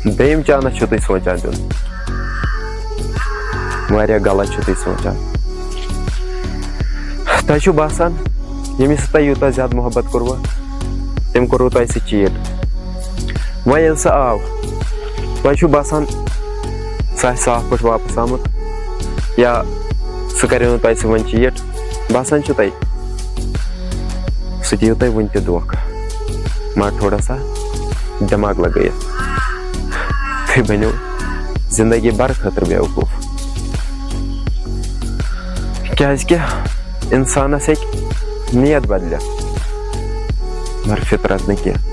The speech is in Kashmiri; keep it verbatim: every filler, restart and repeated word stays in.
دوٚیِم چانس چھُو تُہۍ سونٛچان دیُن۔ واریاہ غلط چھِو تُہۍ سونٛچان۔ تۄہہِ چھُو باسان، ییٚمِس سۭتۍ تۄہہِ یوٗتاہ زیادٕ محبت کوٚروٕ، تٔمۍ کوٚروٕ تۄہہِ سۭتۍ چیٖٹ۔ وۄنۍ ییٚلہِ سُہ آو، تۄہہِ چھُو باسان، سُہ آسہِ صاف پٲٹھۍ واپس آمُت، یا سُہ کَریو نہٕ تۄہہِ سۭتۍ وۄنۍ چیٖٹ؟ باسان چھُو تۄہہِ، سُہ دِیو تۄہہِ وُنہِ تہِ دھوکہٕ؟ مگر تھوڑا سا دٮ۪ماغ لگٲیِتھ، تُہۍ بٔنِو زندگی بھر خٲطرٕ بیوقوٗف۔ کیٛازِ کہِ اِنسانَس ہیٚکہِ نیت بدلِتھ، مگر فطرت نہٕ کینٛہہ۔